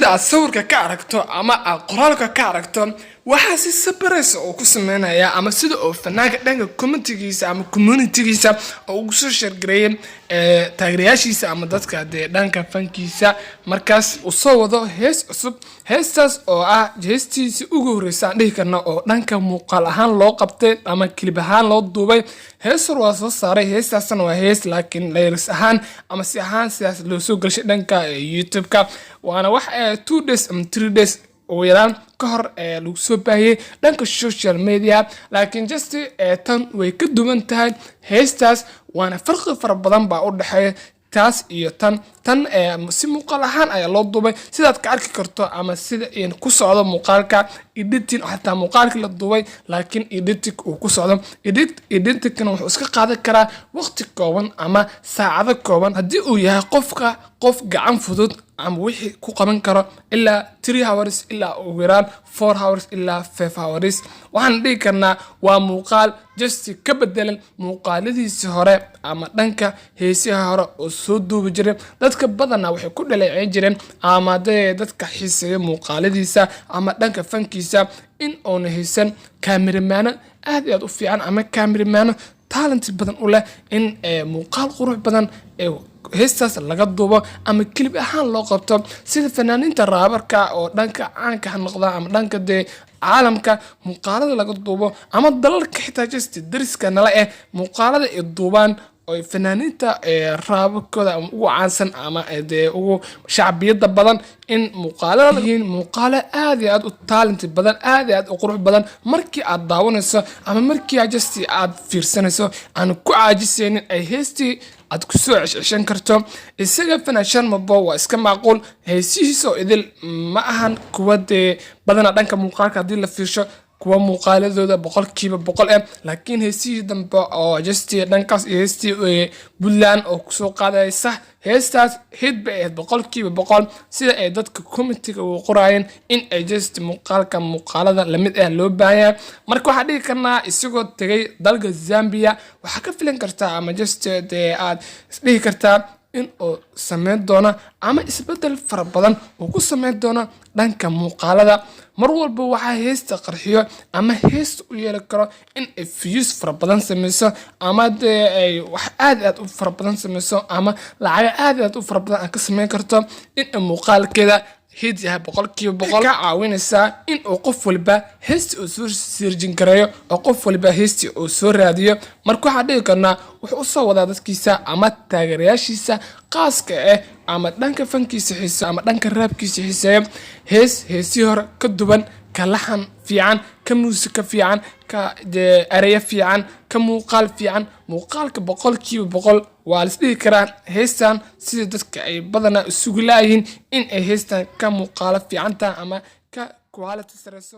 Sida aad sawirka ka aragto ama aad qoraalka ka aragto, waxaa si surprise oo ku sameynaya ama sida uu fanaanka dhanka commentigiisa ama communitygiisa oo ugu soo share gareeyay taageerayaashiisa ama dadka dee dhanka fankiisa, markaas uu soo wado hees cusub, heestaas oo ah heestiisii ugu horreysa aan dhihi karna oo dhanka muuqaal ahaan loo qabtay ama clip ahaan loo duubay. Hees hor waa soo saaray, heestaasna waa hees, laakiin lyrics ahaan ama si ahaan sidaas loo soo gelshay dhanka YouTube-ka, waana wax 2 days ama 3 days ugu yaraan ka hor lagu soo baahiyey dhanka social media. Laakiin just tan way ka duwan tahay heestaas, waana farqi fara badan baa u dhexeeya taas iyo tan. Tan si muuqaal ahaan ayaa loo duubay, sidaad ka arki karto ama sida ku socdo muuqaalka editing, xataa muuqaalkii la duubay laakiin editing uu ku socdo. Editingkana wuxuu iska qaadan karaa waqti kooban ama saacado kooban haddii uu yahay qofka qof gacan fudud ama wixii ku qaban karo ilaa 3 hours, ilaa ugu yaraan 4 hours, ilaa 5 hours. Waxaan dhihi karnaa waa muuqaal just ka bedelan muuqaaladiisii hore ama dhanka heesiha hore oo soo duubi jiray. Dadka badanaa waxay ku dhaleeceyn jireen ama dee dadka xiiseeya muuqaaladiisa ama dhanka fankiisa in uuna haysan kaamiramaano aad iyo aad u fiican ama kaamiramaano talent badan u leh in muuqaal qurux badan ee heestaas laga duubo ama clip ahaan loo qabto, sida fanaaniinta rapperka oo dhanka caanka ha noqda ama dhanka dee caalamka muuqaalada laga duubo ama dalalka xitaa just dariska nala eh muuqaalada ay duubaan oo fanaaniinta rapperkooda ama ugu caansan ama dee ugu shacbiyada badan, in muuqaalada yihiin muuqaalo aad iyo aad u talent badan, aad iyo aad u qurux badan, markii aad daawanayso ama markii aad just aad fiirsanayso aan ku caajisaynin, ay heestii aad kusoo ceshceshan karto. Isaga fanaan Sharma Boy waa iska macquul, heesihiisa oo idil ma ahan kuwa dee badanaa dhanka muuqaalka haddii la fiirsho kuwa muuqaaladooda 100% eh, laakiin heesihii dambe oo just dhankaas iyo heestii Puntland oo kusoo qaadaysa, heestaas hit bay ahayd 100%, sida ay dadka commentiga ugu qoraayeen in ay just muuqaalka muuqaalada lamid ah loo baahanyahay. Marka waxaa dhihi karnaa isagoo tegay dalka Zambia, waxaa ka filan kartaa ama just dee aad isdhihi kartaa in uu sameyn doono ama isbedel fara badan uu ku sameyn doono dhanka muuqaalada. Mar walba waxaa heesta qarxiyo ama heesta u yeeli karo in ay views fara badan sameyso ama dee ay wax aad aad u fara badan sameyso ama lacago aad aad u fara badan aad ka sameyn karto in ay muuqaalkeeda hit yahay 100%, ka caawinaysaa in uu qof walba heesta uu soo searching gareeyo oo qof walba heestii uu soo raadiyo. Marka waxaa dhihi karnaa wuxuu usoo wadaa dadkiisa ama taageerayaashiisa qaaska ah ama dhanka fankiisa xiiseeyo ama dhanka rapkiisa xiiseeyo hees heesii hore ka duwan, ka laxan fiican, ka muusika fiican, ka dee ereyo fiican, ka muuqaal fiican. Muuqaalka 100% waa la isdhihi karaa heestan sida dadka ay badanaa isugu laayihiin in ay heestan ka muuqaalo fiican tahay ama ka quality sareyso.